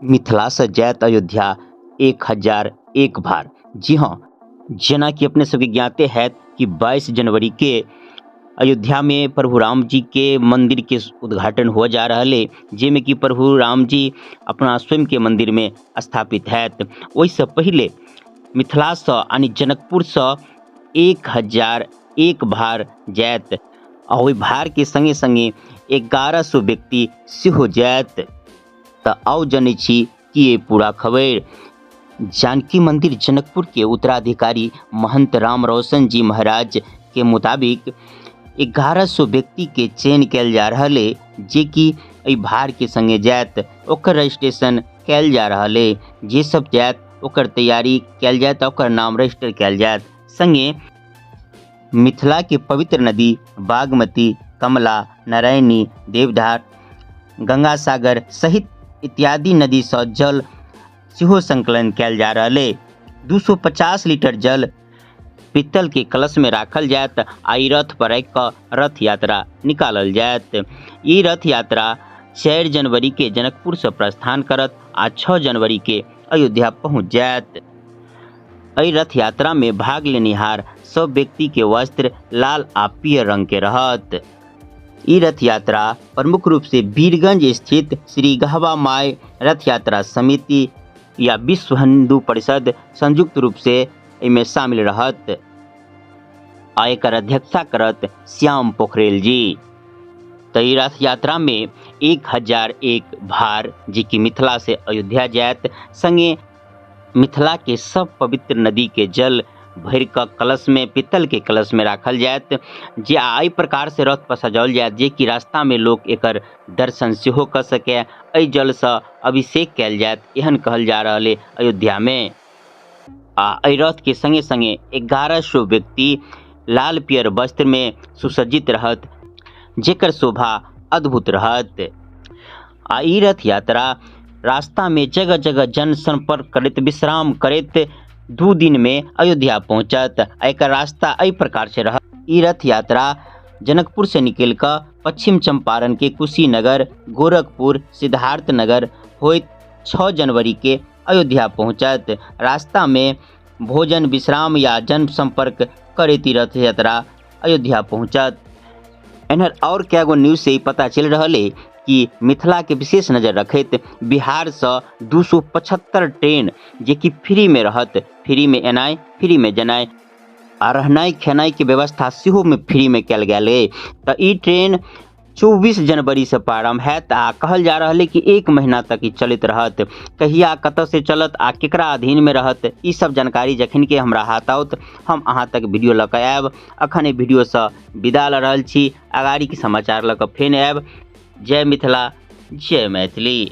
मिथिलासँ जायत अयोध्या 1001 भार। जी हाँ, जेनाकि अपने सबके ज्ञाते हैत कि 22 जनवरी के अयोध्या में प्रभु राम जी के मंदिर के उद्घाटन हुआ जा रहा है, जाहिमे कि प्रभु राम जी अपना स्वयं के मंदिर में स्थापित हैत। ओहिसँ पहिले मिथिलासँ यानी जनकपुरसँ 1001 भार जायत आ ओहि भारके सङ्गे सङ्गे 1100 व्यक्ति सेहो जायत। तऽ आउ जनै छी कि ये पूरा खबरि। जानकी मंदिर जनकपुर के उत्तराधिकारी महंत राम रोशन जी महाराज के मुताबिक 1100 व्यक्ति के चयन कयल जा रहल है, जे कि एहि भार के संगे जायत। ओकर रजिस्ट्रेशन कयल जा रहल है, जे सब जायत ओकर तैयारी कयल जायत, ओकर नाम रजिस्टर कयल जायत। संगे मिथिला के पवित्र नदी बागमती, कमला, नारायणी, देवधार, गंगा सागर सहित इत्यादि नदीसँ जल सेहो संकलन कयल जा रहल अइ। 250 लीटर जल पीतल के कलश में राखल जायत आ ई रथ पर राखि कऽ रथ यात्रा निकालल जायत। ई रथ यात्रा 4 जनवरी के जनकपुरसँ प्रस्थान करत आ 6 जनवरी के अयोध्या पहुँच जायत। एहि रथ यात्रा में भाग लेनिहार सब व्यक्ति के वस्त्र लाल आ पियर रंग के रहत। ई रथ यात्रा प्रमुख रूप से वीरगंज स्थित श्री गहवा माय रथ यात्रा समिति या विश्व हिंदू परिषद संयुक्त रूप से एहिमे शामिल रहत आ एकर अध्यक्षता करत श्याम पोखरेल जी। तऽ ई रथ यात्रा में 1001 भार जे कि मिथिला से अयोध्या जायत, संगे मिथिला के सब पवित्र नदी के जल भरि कऽ कलश में, पीतल के कलश में राखल जायत, जे आ एहि प्रकार से रथ पर सजाओल जायत जे कि रास्ता में लोक एकर दर्शन सेहो कऽ सकै। एहि जलसँ अभिषेक कयल जायत, एहन कहल जा रहल अइ अयोध्या में। आ एहि रथ के संगे संगे 1100 व्यक्ति लाल पियर वस्त्र में सुसज्जित रहत, जेकर शोभा अद्भुत रहत। आ ई रथ यात्रा रास्ता में जगह जगह जन संपर्क करैत, विश्राम करैत 2 दिन में अयोध्या पहुँचत। आ एकर रास्ता एहि प्रकार से रहत। ई रथ यात्रा जनकपुर से निकलि कऽ पश्चिम चंपारण के कुशीनगर, गोरखपुर, सिद्धार्थनगर होइत 6 जनवरी के अयोध्या पहुँचत। रास्ता में भोजन, विश्राम या जन संपर्क करैत ई रथ यात्रा अयोध्या पहुँचत। एन्हर और कए गो न्यूज से ई पता चलि रहल अइ कि मिथिला के विशेष नजर रखैत बिहार से 275 ट्रेन जे कि फ्री में रहत, फ्री में एनाइ, फ्री में जेनाइ आ रहनाइ खेनाइ के व्यवस्था सेहो में फ्री में कयल गेल अइ। तऽ ई ट्रेन 24 जनवरी से प्रारंभ हैत आ कहल जा रहल है कि 1 महीना तक ई चलैत रहत। कहिया कतऽ से चलत आ केकरा अधीन में रहत, ई सब जानकारी जखन के हमरा हाथ आओत हम अहाँ तक वीडियो लऽ कऽ आयब। अखन एहि वीडियो से विदा लऽ रहल छी, अगाड़ी के समाचार लऽ कऽ फेर आयब। जय मिथिला, जय मैथिली।